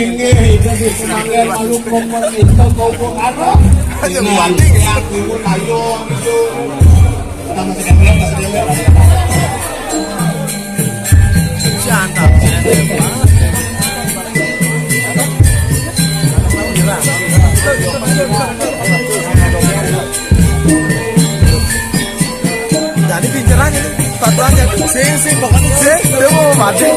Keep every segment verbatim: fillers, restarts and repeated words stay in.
Inggih, jadi semangga malu kompon itu kau kok arep. Aja mati. Yang ibu kayu itu. Kita masih dempel, masih dempel. Jangan tak. Jadi pinceran ini, satu aja. Sing, sing, pokoknya sing, dia mau mati.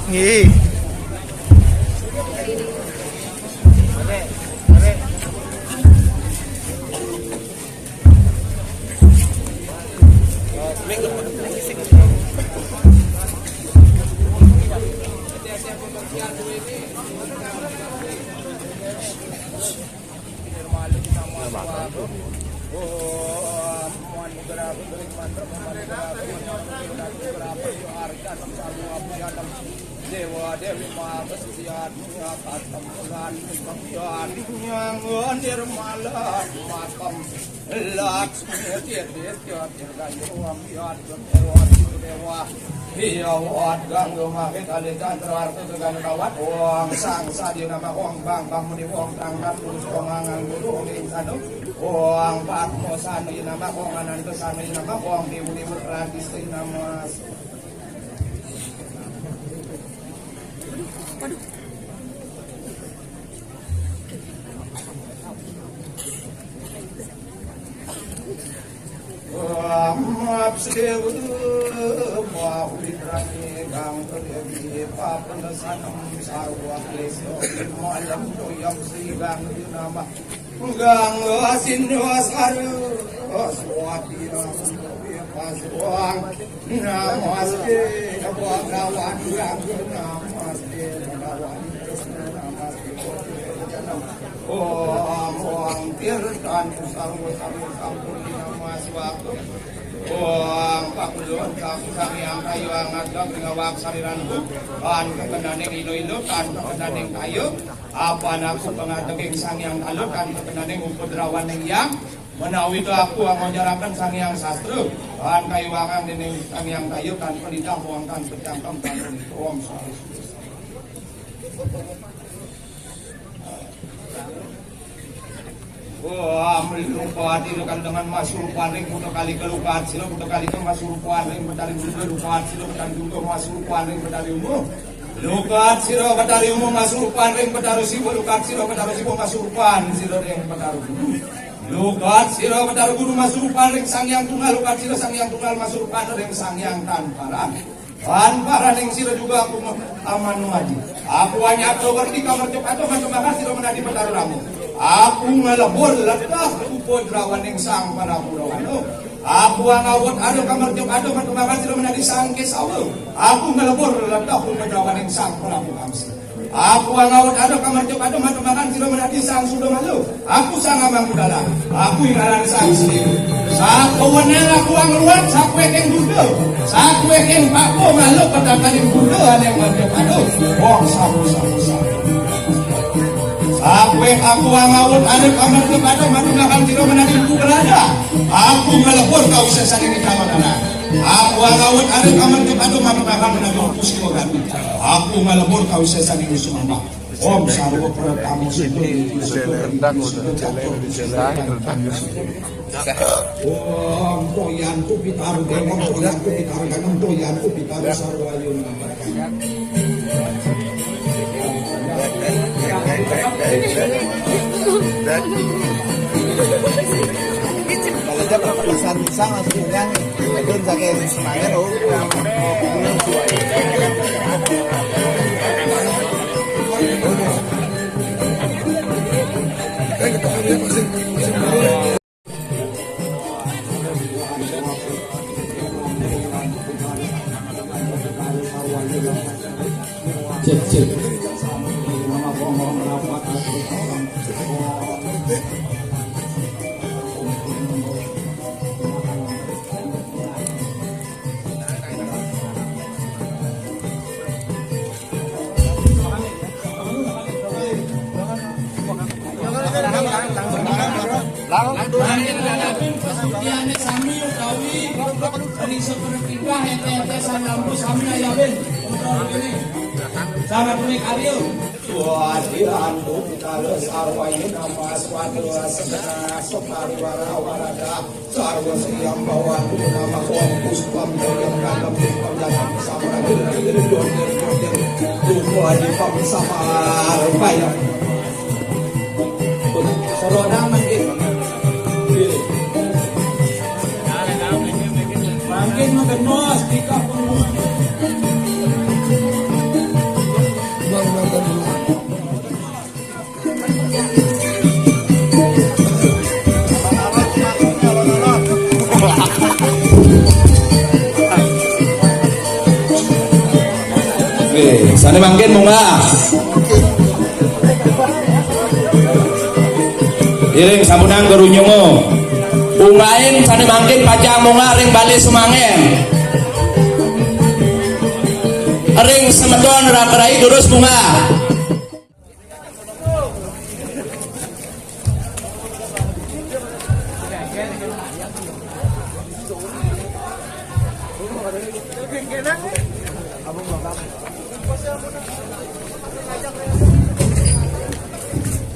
Nggih. Dewa Dewi Mata Sesiat Nyata Tempuran Pembian Yang Nirmala Matam Laksmi Tirtir Tirtir Gayuam Yat Dewa Dewa Iya wat ganggu mabit alih jantra arta tegan kawat wong sang sadina mah wong bang bang muni wong tangkat tulus wong angang guru ing sanu wong patmo sanu nama wong ananta sanu nama wong dewu dewu pratis nama. Maaf sedewa mau witrani kang kedewi papen sanam sarwa kleso malam toyam sri kang nama. Gangga Sindhu Saru Swati Pasuang Namaste Bhagavan Gangga Namaste Bhagavan Krishna Namaste Om Om Tirtan Sarva Sarva Sampurna Namaste Om Pakulun Sang Sang Yang Kayu Angat Gam Ngawak Sariran Tan Kekenaning Ino Ino Tan Kekenaning Kayu Apan aku pangadeging Sang Hyang Talut, tan kekenaning upadrawaning hyang, menawi to aku angonjaraken Sang Hyang Sastra, tan kaiwangang dening Sang Hyang Kayu, tan penitah wong tan pecangkem tan puniki. Om Swastiastu. Wah, melupa diri kan dengan mas rupaning putra kalika lupa sila putra kalika mas rupaning betari juga lupa sila betari juga mas rupaning betari umur. Lukat sira Betari Uma masurupan ring Betara Siwa, lukat sira Betara Siwa masurupan sira ring Betara Guru. Lukat sira Betara Guru masurupan ring Sang Hyang Tunggal, lukat sira Sang Hyang Tunggal masurupan ring Sang Hyang Tan Paran. Tan Paran ring sira juga aku aman mati. Aku anyata werdi kamercep adoh matembakan sira menadi Betara Rama. Aku ngelebur letah upadrawaning Sang Prabu Rawana. Aku angawut ada kamercep adoh matembakan sira menadi Sang Kesawa. Aku ngelebur letah upadrawaning Sang Prabu Kamsi. Aku angawut ada kamercep adoh matembakan sira menadi Sang Sudamala. Aku Sang Amang Budala. Aku ingaran Sang Sri. Sakuwenang aku angruat sakueking Buddha. Sakueking Pak Bo malu petakaning Buddha aning mercep adoh. Wong sabu sabu sabu. Sakueking aku angawut ada kamercep adoh matembakan sira menadi Buddha. Aku ngelebur kawisesaning ing kalonanan. Aku angawut arit amercep adoh matembakan menawi Puspagati. Aku ngelebur kawisesaning sumambah. Om sarwa pratama sundung. Om toyantu pitaru dewa, om toyantu pitaru ganem, om toyantu pitaru sarwa ayu. Kalau dia berpesan Sang langsung kenyang. Itu saking semangat, oh. Cek, cek. Langsung. Sami utawi ring sepertiga, ente-ente sami lampu, sami ayabin. Untuk ini. Sangat menarik, ayo. Wadirantu kala sarwaye nama swadu asena separiwara warada. Sarwa siyam bawantu nama wong puspam jayam kadam puspam jayam samara diri diri diri diri diri. Rupa dipam samar bayam. Soroda mangkin. Mangkin mangkin mos di kampung. Oke, sane mangkin munggah. Iring sampunang guru nyungo. Unggaing sane mangkin pacang munggah ring bale sumangen. Ring semeton Ratu Rai durus munggah.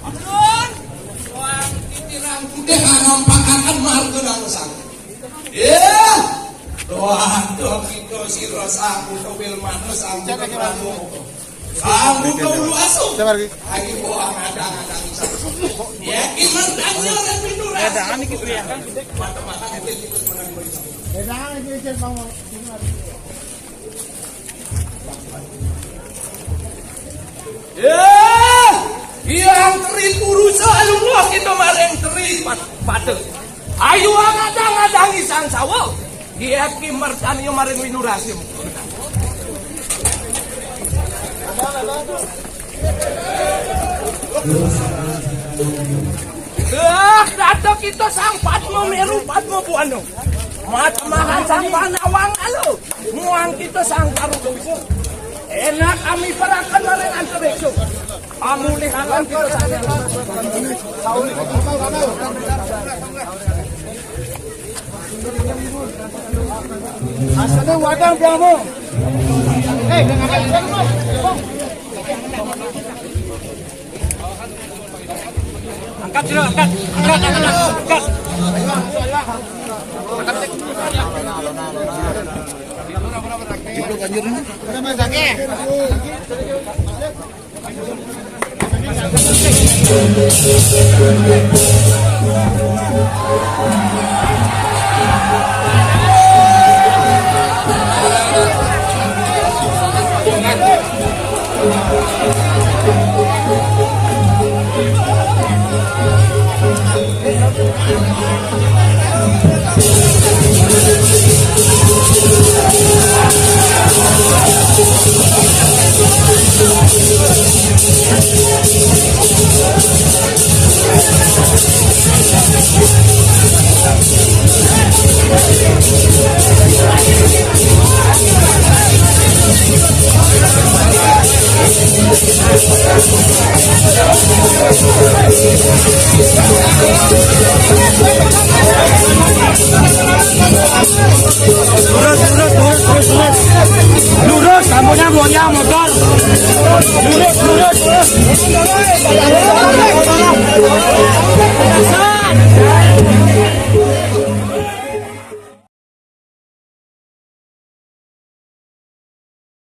Aduh, wong titiran kude ngampakaken marga dalusan. Ya, doa doa kita sira saku tawil manus saku tawil manus. Kamu kau luasu. Sabar, Ki. Ayo, bawa ada ada. Ya, gimana tanya orang pintu ras. Ada, ini gitu ya. Mata-mata itu ikut menang. Ada, ini ikut mau. Ya, yang teri purusa alumno kita maring teri pat-, pada. Ayo, ngadang-ngadangi sang sawa. Dieki mertani maring winurasi. Ah, dato kita sang Padma Meru, Padma Buana. Matemahan sang Panawang Alu. Muang kita sang Karu Kawisa. Enak kami perakan maring antariksa. Pamulihan kita sang. Asale wadang piamo. Eh, angkat dulu, angkat. Angkat, angkat, angkat. Cukup, lanjut, ini. Udah, Mas, oke. Lurus, lurus, lurus, lurus, lurus. Lurus, sampunang goyang motor. Lurus, lurus, lurus.